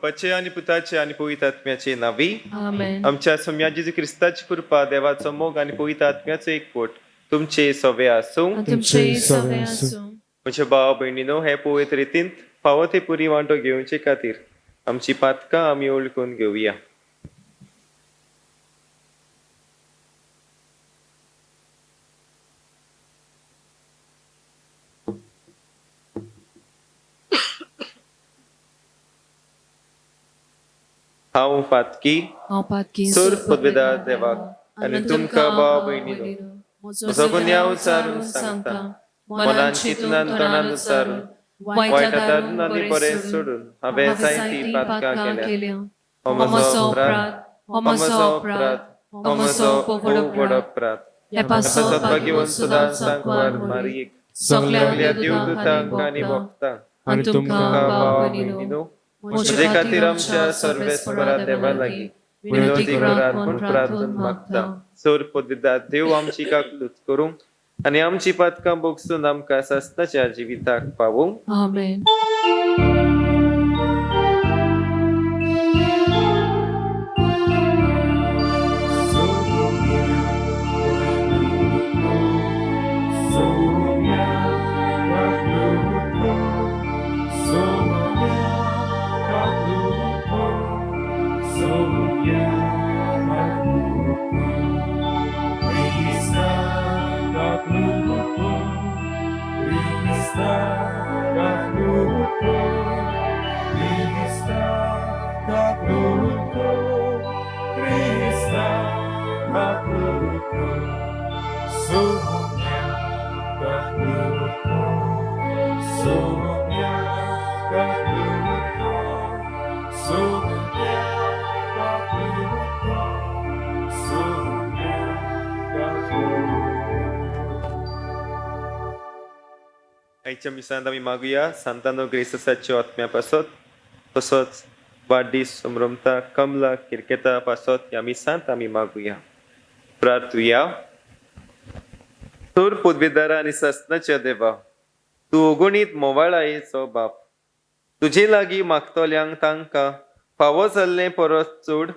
बापाचे आनी पुताचे आनी पवित्र आत्म्याचे नावी. आमेन. आमच्या सोम्या जेजू क्रिस्ताची कृपा, देवाचो मोग आनी पवित्र आत्म्याचो एकवट तुमचे सवे आसूं. तुमचे सवे आसूं. म्हज्या भाव भयणीनो, हे पवित्र रितींत फावो ते पुरी वांटो घेवचे खातीर आमची पातकां आमी ओळखून घेवया. हांव पातकी, हांव पातकी, सुर पदवेदार देवाक आनी तुमकां भाव भयणीनो म्हजो गुन्यांव उचारून सांगता, मनान चिंतनान तोंडान उचारून, वायट हातान आनी बरें सोडून हांवें जायतीं पातकां केल्या. हो म्हजो अपराध, हो म्हजो अपराध, हो म्हजो भोव व्हड अपराध. हे पासत भाग्यवंत सदां सांकवार मारयेक, सगल्या सगल्या देवदूतांक आनी भक्तांक, आनी तुमकां भाव भयणीनो म्हजे खातीर आमच्या सर्वेस्परा देवा लागीं विनवती करात म्हूण प्रार्थना मागता. सोर पदवीदार देव आमची काकलूत करूंक आनी आमची पातकां भोगसून आमकां सासणाच्या जिविताक पावोवंक. आमेन. आयच्या मिसांत आमी मागुया सांतानो ग्रेससाच्यो आत्म्या पासत, तसोच वाडदीस समरमता कमला किरकेता पासत ह्या मिसांत आमी मागुया. प्रार्थुया. थोर पदवेदारा आनी सासणाच्या देवा, तूं अगणीत मोवाळायेचो बाप, तुजे लागीं मागतल्यांक तांकां फावो जाल्लें परस चड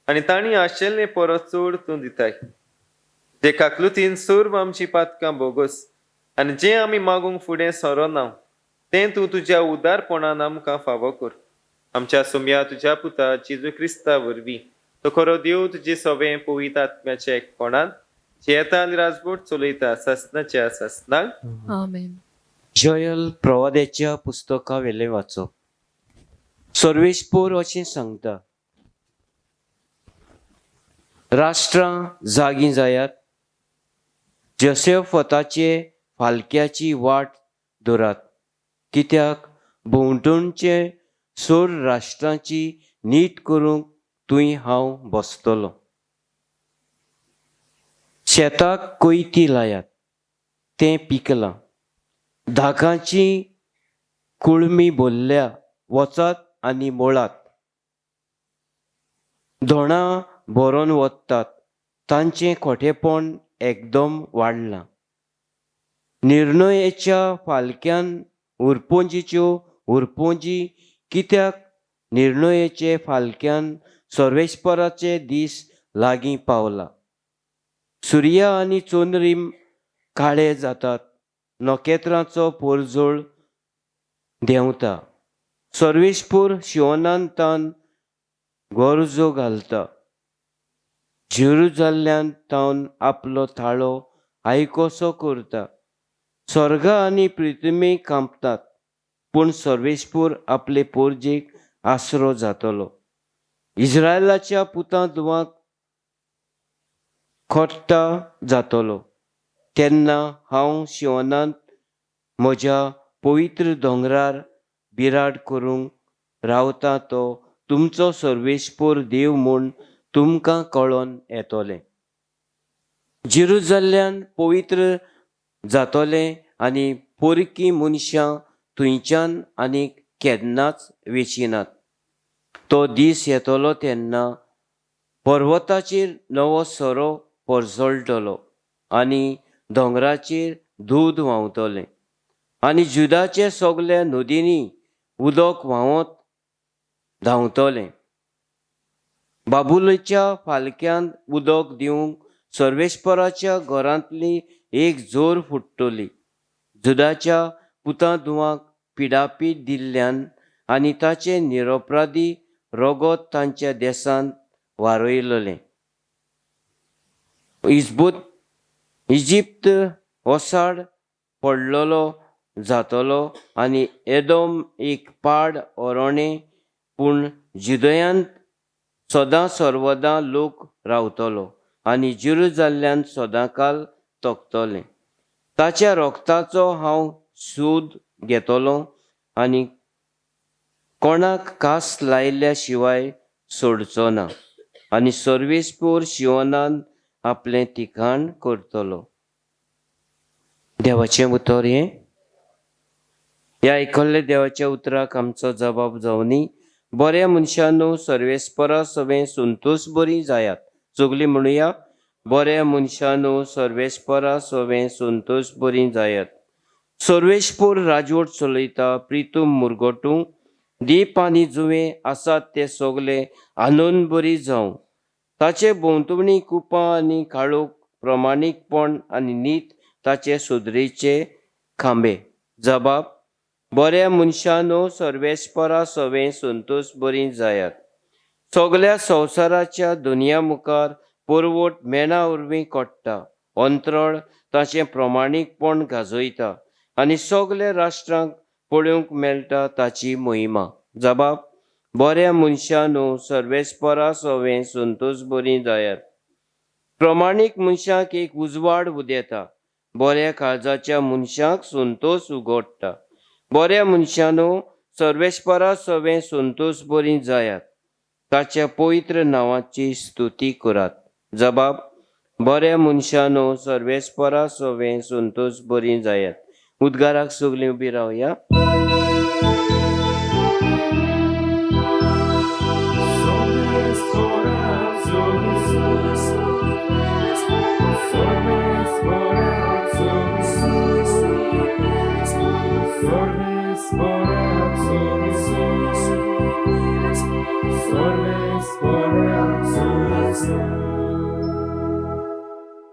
आनी तांणी आशिल्लें परस चड तूं दिताय. जे काकलुतीन सर्व आमची पातकां भोगस आनी जें आमी मागूंक फुडें सरोना तें तूं तुज्या उदारपणान आमकां फावो कर. आमच्या सोम्या तुज्या पुता जेजू क्रिस्ता वरवीं, तो खरो देव, तुजे सवें पवित्र आत्म्याच्या एकपणान जियेता आनी राजवट चलयता सासणाच्या सासणाक. आमेन. जयल प्रवाद्याच्या पुस्तका वेलें वाचप. सर्वेस्पोर अशें सांगता, राष्ट्रां जागीं जायात, जोसेफताचे फालक्याची वाट धरात, कित्याक भोंवतणचे सोर राष्ट्रांची नीट करूंक थंय हांव बसतलो. शेताक कोयती लायात, तें पिकलां, धाकांची कुळमी भरल्या, वचात आनी मोळात. धोणां भरोन वतात, तांचें खोटेपण एकदम वाडलां. निर्णयेच्या फालक्यान उरपोंजीच्यो उरपोंजी, कित्याक निर्णयेचे फालक्यान सर्वेस्पराचे दीस लागीं पावला. सुर्या आनी चंद्रीम काळे जातात, नखेत्रांचो पोरजोळ देंवता. सर्वेस्पोर शिवनांतान गरजो घालता. जेरुजाल्ल्यान तावन आपलो थाळो आयकोसो करता. स्वर्गा आनी पृथ्वी कांपतात, पूण सर्वेस्पूर आपले पोरजेक आसरो जातलो. इस्रायलाच्या पुतां धुवांक खोट्टा जातलो. तेन्ना हांव शिवनांत म्हज्या पवित्र दोंगरार बिराड करूंक रावता तो तुमचो सर्वेस्पोर देव म्हूण तुमकां कळोन येतलें. जेरुजाल्ल्यान पवित्र जातलें आनी पोरकी मनशां थंयच्यान आनी केन्नाच वेचिनात. तो दीस येतलो तेन्ना पर्वताचेर नवो सोरो परजळटलो आनी दोंगराचेर दूद व्हांवतलें आनी जुदाचे सगल्या नदींनी उदक व्हांवत धांवतलें. बाबुलेच्या फालक्यांत उदक दिवंक सर्वेस्पराच्या घरांतली एक जोर फुट्टली. जुदाच्या पुतां धुवांक पिडापीड दिल्ल्यान आनी ताचें निरपराधी रगत तांच्या देशांत वारयलें. इजिप्त ओसाड पडलेलो जातलो आनी एदोम एक पाड ओरोणें, पूण जुदयांत सदां सर्वदां लोक रावतलो आनी जेरुजाल्ल्यान सदांकाल तगतलें. ताच्या रोगताचो हांव सूद घेतलो आनी कोणाक कास लायल्या शिवाय सोडचो ना आनी सर्वेस्पोर शिवनान आपलें ठिकाण करतलो. देवाचें उतर हें. ह्या आयकल्ल्या देवाच्या उतराक आमचो जबाब जावनी. बऱ्या मनशांनो सर्वेस्परा सवें संतोश बरी जायात. सगलीं म्हणुया, बऱ्या मनशांनो सर्वेस्परा सवें संतोश बरी जायात. सर्वेस्पोर राजवट चलयता. प्रितूम मुरगटू दीप आनी जुवें आसात ते सगले आनंद बरी जावं. ताचे भोंवतणी कुपां आनी काळोख, प्रमाणीकपण आनी नीत ताचे सुदरेचे खांबे. जबाब, बऱ्या मनशांनो सर्वेस्परा सवें संतोश बरी जायात. सगल्या संवसाराच्या दुनिया मुखार पुरवट मेणा वरवीं कोट्टा. अंतरळ ताचें प्रमाणीकपण गाजयता आनी सगल्या राष्ट्रांक पळोवंक मेळटा ताची मोहिमा. जबाब, बऱ्या मनशांनो सर्वेस्परा सवें संतोश बरी जायात. प्रमाणीक मनशाक एक उजवाड उदेता. बऱ्या काळजाच्या मनशाक संतोश उगडटा. बऱ्या मनशांनो सर्वेस्परा सवें संतोश बरी जायात. ताच्या पवित्र नांवाची स्तुती करात. जबाब, बऱ्या मनशांनो सर्वेस्परा सवें संतोश बरी जायात. उद्गाराक सगलीं उबी रावया.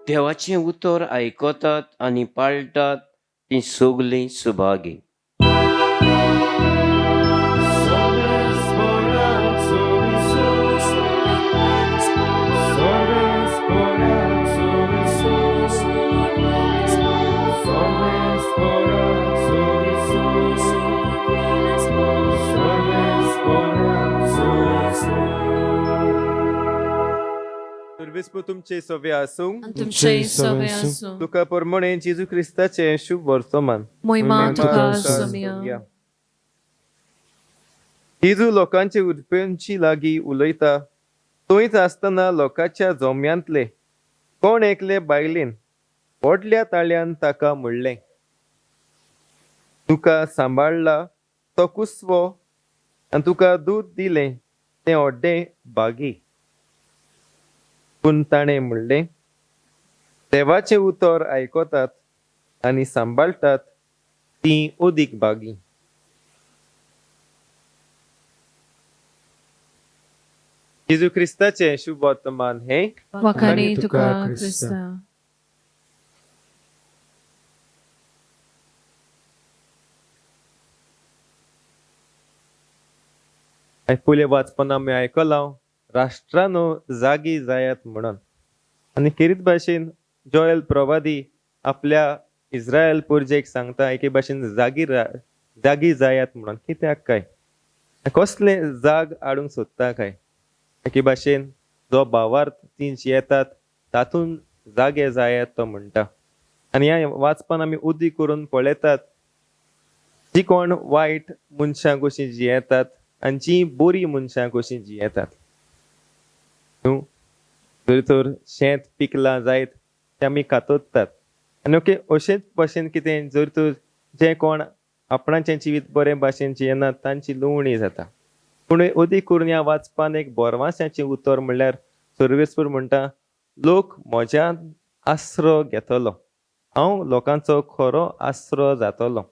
देवाचें उतर आयकतात आनी पाळटात तीं सगलीं सुभागी. सर्वेस्पोर तुमचे सवे आसूं. आनी तुमचेय सवे आसूं. तुका परमणे जेजू क्रिस्ताचें शुभ वर्तमान. मोहिमा तुका सोम्या. सोम्या. जेजू लोकांचे उरपेंची लागीं उलयता थंयच आसतना लोकांच्या जम्यांतले कोण एकले बायलेन व्हडल्या ताळ्यान ताका म्हणलें, तुका सांबाळ्ळा तो कुसवो आनी तुका दूद दिलें तें व्हड्डें बागी. पूण ताणें म्हणलें, देवाचें उतर आयकतात आनी सांबाळटात तीं अदीक बागी. जेजू क्रिस्ताचें शुभ वर्तमान हें. वाखाणे तुका क्रिस्ता. आनी पयलें वाचपना आमी आयकलां, राष्ट्रानो जागी जायात म्हणून. आनी खेरीत भाशेन जोएल प्रवादी आपल्या इस्रायल पुर्जेक सांगता एके भाशेन जागी जायात म्हणून. कित्याक काय कसले जाग हाडूंक सोदता काय? एके भाशेन जो भावार्थ ती जियेतात तातूंत जागे जायात तो म्हणटा. आनी ह्या वाचपान आमी उदी करून पळयतात जी कोण वायट मनशां कशीं जियेतात आनी जी बरी मनशां कशीं जियेतात. न्हू जर तर शेत पिकलां जायत तें आमी कातरतात आनी ओके अशेंच भाशेन कितें जर तर जे कोण आपणाचें जिवीत बरें भाशेन जियेनात तांची लुवणी जाता. पूण अदीक करून ह्या वाचपान एक बोरवासाचें उतर म्हणल्यार सर्वेस्पर म्हणटा लोक म्हज्यान आसरो घेतलो, हांव लोकांचो खरो आसरो जातलो.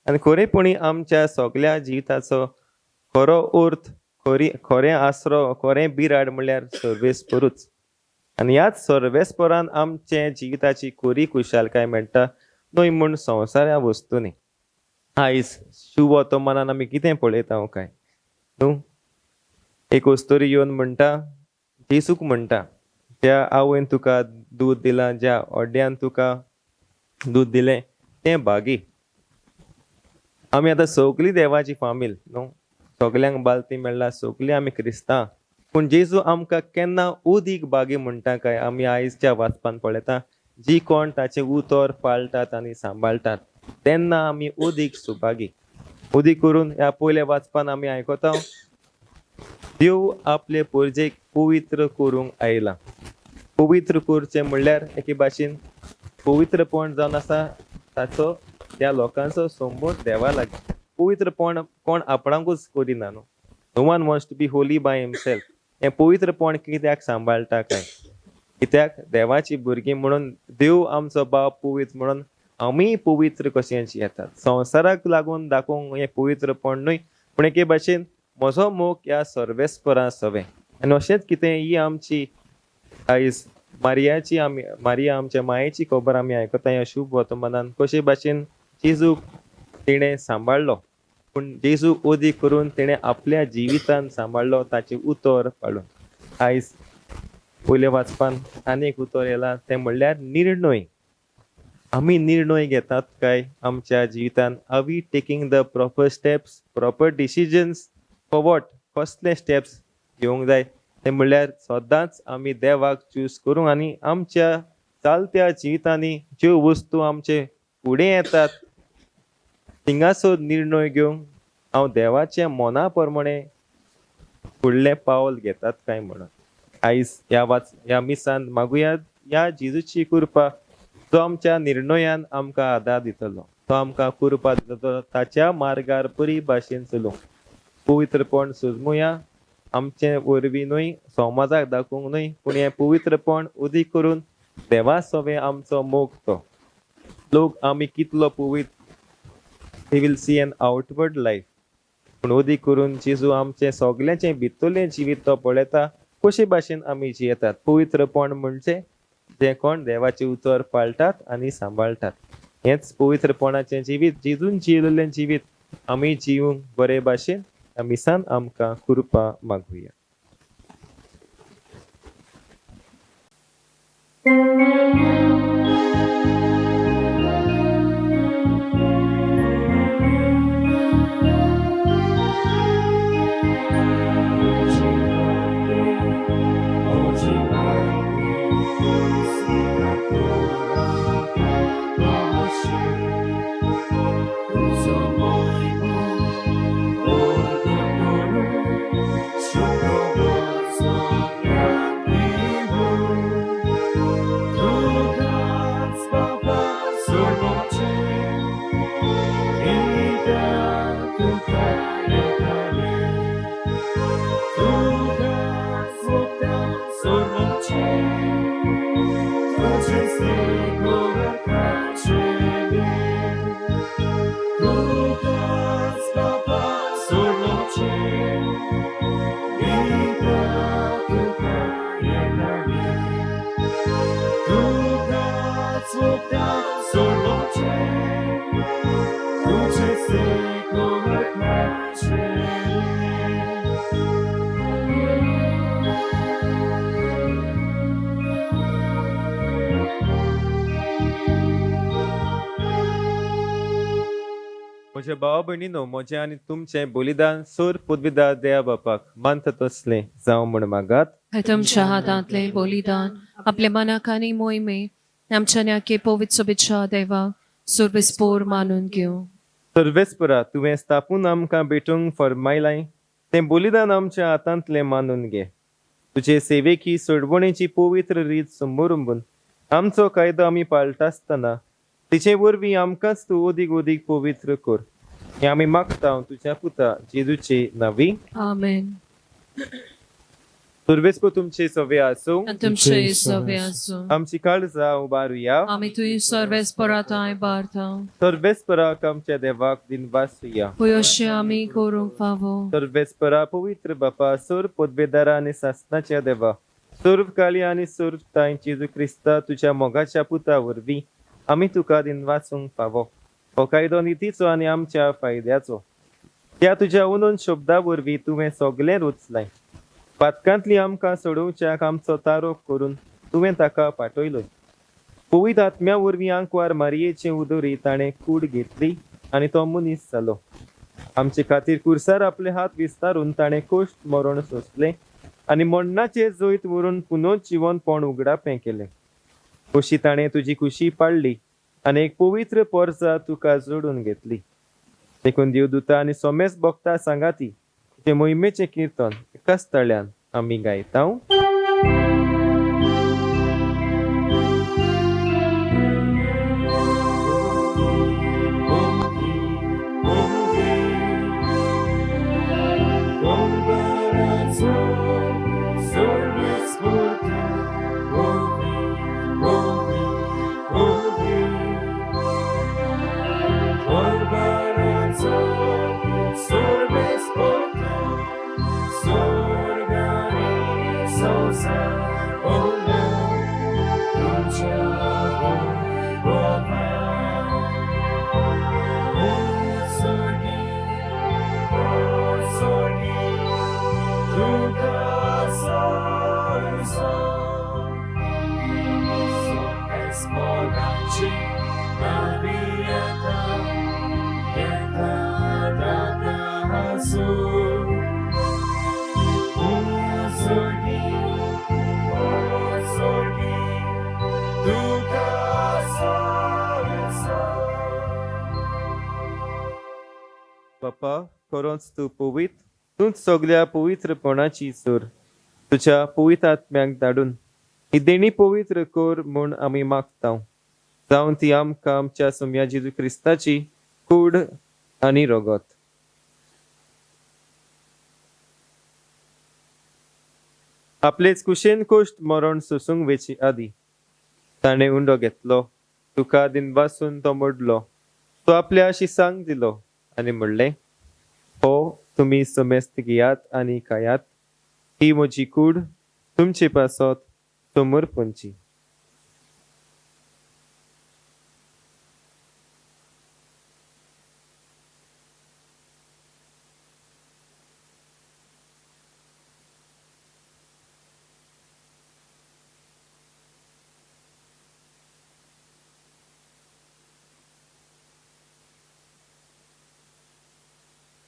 आनी खरेपणी आमच्या सगल्या जिविताचो खरो अर्थ खरें आसरो खरें बिराड म्हणल्यार सर्वेस्परूच. आनी ह्याच सर्वेस्परान आमचे जिविताची खरी खुशालकाय मेळटा न्हय म्हूण संवसार वस्तूंनी. आयज शुभ मनान आमी कितें पळयता काय न्हू? एक अस्तोरी येवन म्हणटा जेजूक म्हणटा ज्या आवयन तुका दूद दिलां, ज्या ओड्यान तुका दूद दिलें तें भागी. आमी आतां सगळीं देवाची फामील न्हू, सगल्यांक बालती मेळ्ळा, सगळीं आमी क्रिस्तांव. पूण जेजू आमकां केन्ना उदीक बागी म्हणटा काय? आमी आयजच्या वाचपान पळयता जी कोण ताचें उतर पाळटात आनी सांबाळटात तेन्ना आमी उदीक सुभागी. उदीक करून ह्या पयल्या वाचपान आमी आयकता देव आपले पोरजेक पवित्र करूंक आयला. पवित्र करचें म्हणल्यार एके भाशेन पवित्रपण जावन आसा ताचो त्या लोकांचो संबंद देवा लागीं. पवित्रपण कोण आपणाकूच करिना न्हू. No one wants to be holy by himself. हें पवित्रपण कित्याक सांबाळटा काय? कित्याक देवाची भुरगीं म्हणून देव आमचो बाप पवित्र म्हणून आमीय पवित्र कशें येतात. संवसाराक लागून दाखोवंक हें पवित्रपण न्हय, पूण एके भाशेन म्हजो मोग ह्या सर्वेस्परा सवें. आनी अशेंच कितें ही आमची आयज मारियाची आमी मारिया आमच्या मायेची खबर आमी आयकता ह्या शुभ वर्तमानान कशे भाशेन जेजूक तिणें सांबाळ्ळो, पूण जेजू ओदी करून तिणें आपल्या जिवितान सांबाळ्ळो ताचें उतर पाळून. आयज पयल्या वाचपान आनी एक उतर येयलां तें म्हणल्यार निर्णय. आमी निर्णय घेतात काय आमच्या जिवितान? Are we taking the proper steps, proper decisions for what? कसले स्टेप्स घेवंक जाय ते म्हणल्यार सदांच आमी देवाक चूज करूंक आनी आमच्या चालत्या जिवितांनी ज्यो वस्तू आमचे फुडें येतात थिंगासर निर्णय घेवंक हांव देवाच्या मना प्रमाणे फुडलें पावल घेतात काय म्हणून. आयज ह्या मिसान मागुया ह्या जेजूची कृपा जो आमच्या निर्णयान आमकां आदार दितलो, तो आमकां कृपा दितलो ताच्या मार्गार बरी भाशेन चलूंक. पवित्रपण सोजमुया आमचे वरवीं न्हय, समाजाक दाखोवंक न्हय, पूण हें पवित्रपण उदीक करून देवा सवें आमचो मोग तो लोक आमी कितलो पवित्र he will see an outward life. पूण उदीक करून जेजू आमचें सगल्यांचें भितरलें जिवीत तो पळयता कशे भाशेन आमी जियेतात. पवित्रपण म्हणजे जें कोण देवाचें उतर पाळटात आनी सांबाळटात. हेंच पवित्रपणाचें जिवीत, जेजून जियेलें जिवीत आमी जिवूंक बरे भाशेन मिसान आमकां कृपा मागुया. म्हज्या भावा भयणीनो, म्हजें आनी तुमचें बलिदान सोर पुदविदार देवा बापाक मानता तसलें जावं म्हूण मागात. हे तुमच्या हातांतलें बलिदान आपल्या मनाक आनी मोहिमे आमच्या न्याके पवित्र सोबीच्या देवा सुरविस्पोर मानून घेवं. सर्वेस्परा, तुवें स्थापून आमकां भेटूंक फर्मायलाय तें बलिदान आमच्या हातांतलें मानून घे. तुजे सेवेकी सोडवणेची पवित्र रीत समोरुंबून आमचो कायदो आमी पाळटा आसतना तिचे वरवीं आमकांच तूं अदीक अदीक पवित्र कर. हें आमी मागता तुज्या पुता जेजूचे नांवी. आमेन. सर्वेस्पर तुमचे सवे आसूं. आनी तुमचे सवे आसूं. आमची काळजां उबारुया. आमी तुय सर्वेस्परा तांय बारता. सर्वेस्पराक आमच्या देवाक दिनवासुया. पयशे आमी करूंक फावो. सर्वेस्परा, पवित्र बापा, सर्व पदवेदारा आनी सासनाच्या देवा, सर्व काळी आनी सर्व तांय जेजू क्रिस्ता तुज्या मोगाच्या पुता वरवीं आमी तुका दिनवासूंक फावो. हो कायदो नितीचो आनी आमच्या फायद्याचो. त्या तुज्या उनून शब्दा वरवीं तुवें सगळें रचलें. पातकांतली आमकां सोडोवच्याक आमचो तारोप करून तुवें ताका पाठयलो. पवित्र आत्म्या वरवीं आंकवार मारयेचे उदरी ताणें कूड घेतली आनी तो मनीस जालो. आमचे खातीर कुर्सार आपले हात विस्तारून ताणें कश्ट मरण सोंसलें आनी मरणाचेर जैत व्हरून पुनः जिवनपण उगडापें केलें. अशी ताणें तुजी खुशी पाडली आनी एक पवित्र परजा तुका जोडून घेतली. देखून देवदूता आनी सोमेस भक्ता सांगाती तुजे मोहिमेचें किर्तन एकाच तळ्यान आमी गायता. बापा, खरोच तूं पवित्र, तूंच सगल्या पवित्रपणाची सूर. तुज्या पवित्र आत्म्याक धाडून ही देणी पवित्र कर म्हूण आमी मागता. जावन ती आमकां आमच्या सोम्या जेजू क्रिस्ताची कूड आनी रगत. आपलेच कुशेन कोश्ट मरण सोसूंक वेची आदी ताणें उंडो घेतलो, तुका दिनवासून तो मोडलो, तो आपल्या शिसांक दिलो आनी म्हणलें, हो तुमी समेस्त घेयात आनी खायात, ही म्हजी कूड तुमचे पासत समर्पणची.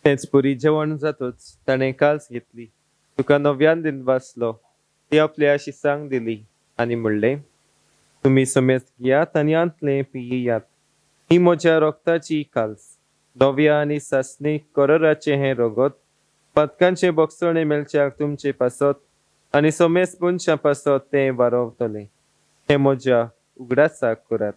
तेच पुरी जेवण जातच ताणें काल्स घेतली, तुका नव्यान दिनवासलो, ती आपल्या शिसांक दिली आनी म्हणलें, तुमी समेस्त घेयात आनी आंतलें पियेयात, ही म्हज्या रक्ताची काल्स, नव्या आनी सासणी कराराचें हें रगत पातकांचें बगसणें मेळच्याक तुमचे पासत आनी समेस्त मनशां पासत तें वारवतलें. हें म्हज्या उगडासाक करात.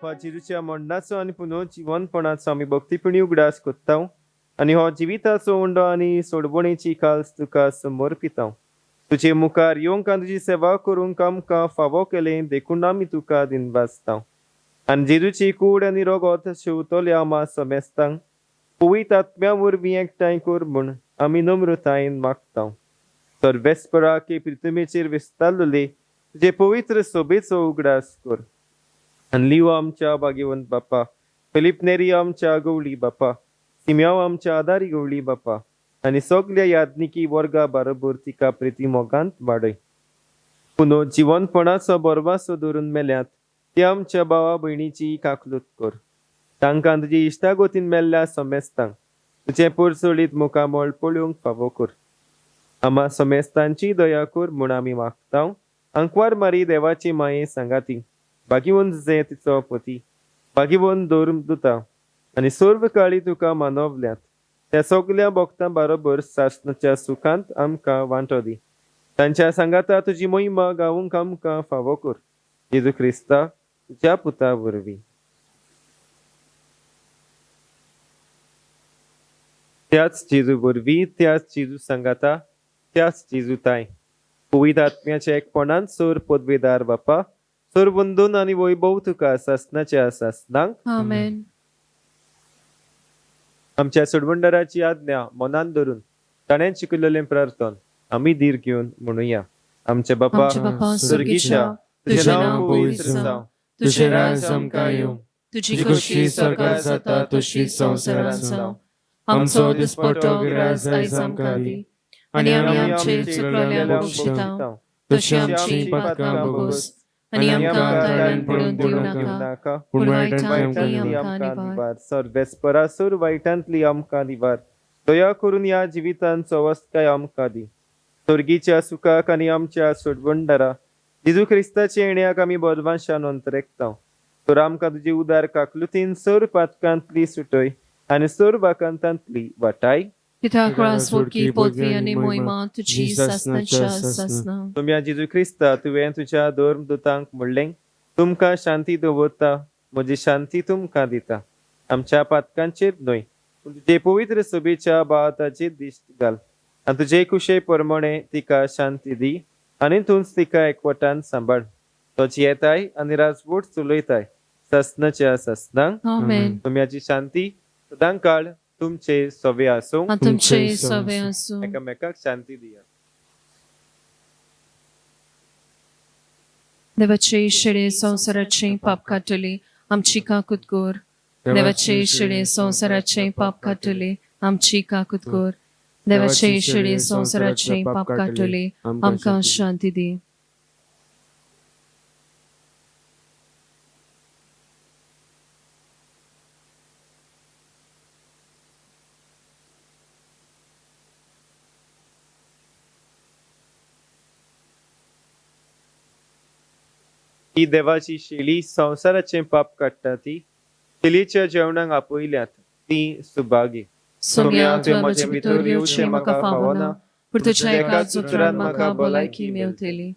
बापा जेजूच्या मरणाचो आनी पुनर्जिवनपणाचो आमी भक्तीपणी उगडास कोत्ता आनी हो जिविताचो उंडो आनी सोडवणेची काल्स तुका समर्पिता. तुजे मुखार येवंक आनी तुजी सेवा करूंक आमकां फावो केलें देखून आमी तुका दिनवासता. आनी जेजूची कूड आनी रोगोत शेवतल्या आमा समेस्तांक पवित्र आत्म्या वरवीं एकठांय कर म्हूण आमी नम्रतायेन मागता. सर्वेस्पराक प्रितमेचेर विस्तारलेले तुजे पवित्र सोबेचो उगडास कर. आनी लियो आमच्या भाग्यवंत बापा, फिलीप नेरी आमच्या गवळी बापा, सिम्याव आमच्या आदारी गवळी बापा आनी सगल्या याज्ञिकी वर्गा बरोबर तिका प्रिती मोगांत वाडय. पुनो जिवनपणाचो बरवासो धरून मेल्यात ते आमच्या भावा भयणीची काकलूत कर. तांकां तुजी इश्टागोतीन मेल्ल्या समेस्तांक तुजें पोरचोळीत मुखामळ पळोवंक फावो कर. आमा समेस्तांची दया कर म्हूण आमी मागता. आंकवार मारी देवाची माये सांगाती भाग्यवंत जे तिचो पती भाग्यवंत धर्म दुता आनी सर्व काळी तुका मानवल्यात त्या सगल्या भक्तां बरोबर सासणाच्या सुखांत आमकां वांटो दी. तांच्या सांगाता तुजी मोहिमा गावूंक आमकां फावो कर. जेजू क्रिस्ता तुज्या पुता वरवीं. त्याच जेजू वरवीं, त्याच जेजू सांगाता, त्याच जेजू ताय पवित्र आत्म्याच्या एकपणान सोर पदवेदार बापा सोर बंदून आनी वैभव तुका सासणाच्या सासणांक. आमेन. आमच्या सोडवणदाराची आज्ञा मनान धरून ताणें शिकयलेलें प्रार्थन आमी धीर घेवन म्हणुया. आमचे बापा आमच्या बापा स्वर्गीच्या, तुजें नांव पवित्र जावं, तुजें राज आमकां येवं, तुजी तुजी खोशी स्वर्गार जाता तशी संवसारांत जावं. आमचो दिसपट्टो ग्रास आयज आमकां दी आनी आमी आमचे चुकलेल्यांक बक्षिता तशी आमची पातकां भोगोस आनी आमकां ताळ्यान पडून दिवं नाका, पूण पूण वायटांतली वायटांतली आमकां आमकां निवार. सर्वेस्परासूर वायटांतली आमकां निवार. दया करून ह्या जिवितांत सवस्तकाय आमकां दी. स्वर्गीच्या सुखाक आनी आमच्या सोडवणदारा जेजू क्रिस्ताच्या येण्याक आमी बदमाशान अंतरेकता. तर आमकां तुजी उदार काकलुतीन सर पातकांतली सुटय आनी सर वाकांतांतली वाटाय. कित्याक राजवटकी पदवी आनी मोहिमा तुजी सासणाच्या सासणा. तुमया जेजू क्रिस्ता तुवें तुज्या धर्म दुतांक म्हणलें, तुमकां शांती दवरता, म्हजी शांती तुमकां दिता. आमच्या पातकांचेर न्हय पूण तुजे पवित्र सभेच्या बाळाताचेर दिश्ट घाल आनी तुजे कुशे प्रमाणे तिका शांती दी आनी तूंच तिका एकवटान सांबाळ. तो जियेताय आनी राजवट चलयताय सासणाच्या सासणांक. आमेन. तुमयाची शांती सदां काळ तुमचे सवे आसूं. आनी तुमचे सवे आसूं. एकामेकाक शांती दिया. देवाचे शिळे संवसाराचे पाप काडटले आमची काकूत कर. देवाचे शिळे संवसाराचे पाप काडटले आमची काकूत कर. देवाचे शिळे संवसाराचे पाप काडटले आमकां शांती दी. ही देवाची शेली संवसाराचें पाप काडटा ती शेलीच्या जेवणाक आपयल्यात ती सुभागी. सोम्या, तुवें म्हजे भितर येवचें म्हाका फावना, पूण तुज्या एकाच उतरान म्हाका भलायकी मेवतली.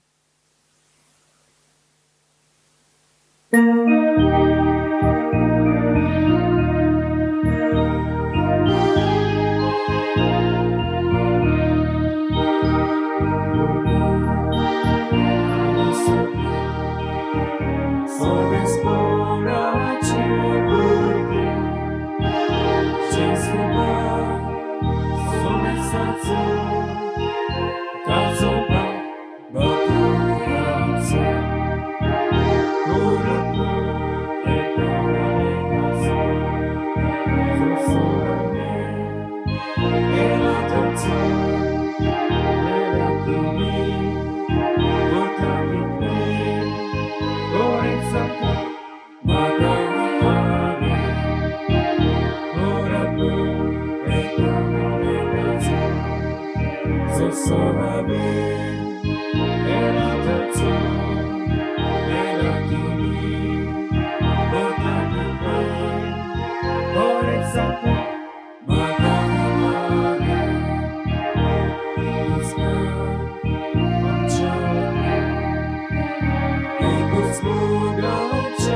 Smuga.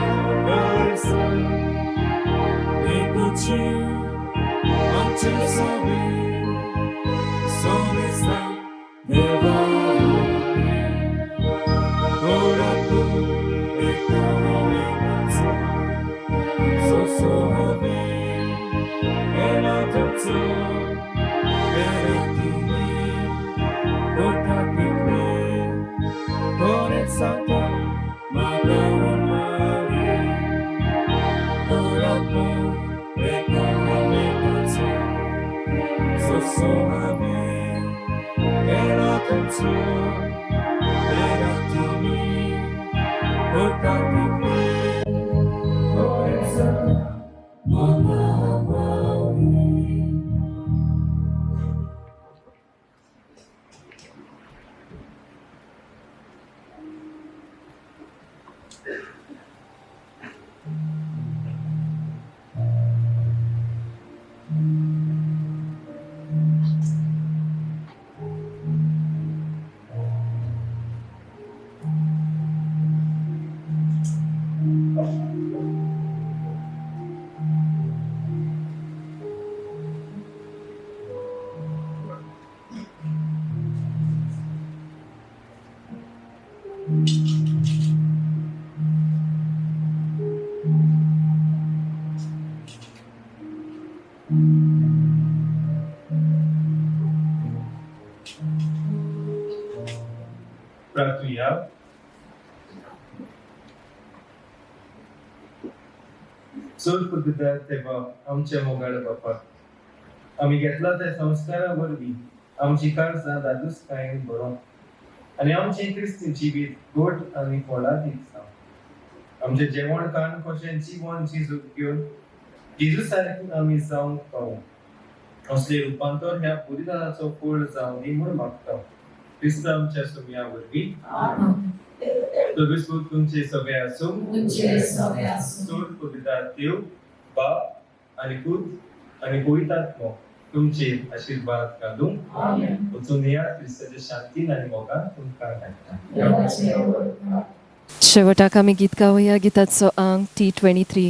प्रार्थुया. चड पद्दतीर तेव्हा आमच्या मोगाळ बापा, आमी घेतला त्या संस्कारा वरवीं आमची काळजां दादूसकायेन बरोवन आनी आमचें क्रिस्ती जिवीत गोड आनी फळादीक जावं. आमचें जेवण खाण कशें जिवन जिजूक घेवन जेजू सारकें आमी जावंक पावूं. असलें रुपांतर ह्या बलिदानाचो फळ जावं दी म्हूण मागता क्रिस्त आमच्या सुमया वरवीं. सर्वेस्पर तुमचे सगळे आसूं. चड पवित्र देव बाप आनी पूत आनी पवित्र आत्मो तुमचेर आशिर्वाद घालूं. वचून या क्रिस्ताच्या शांतीन आनी मोगान तुमकां धाडटा. शेवटाक आमी गीत गावया. गिताचो आंक T 23.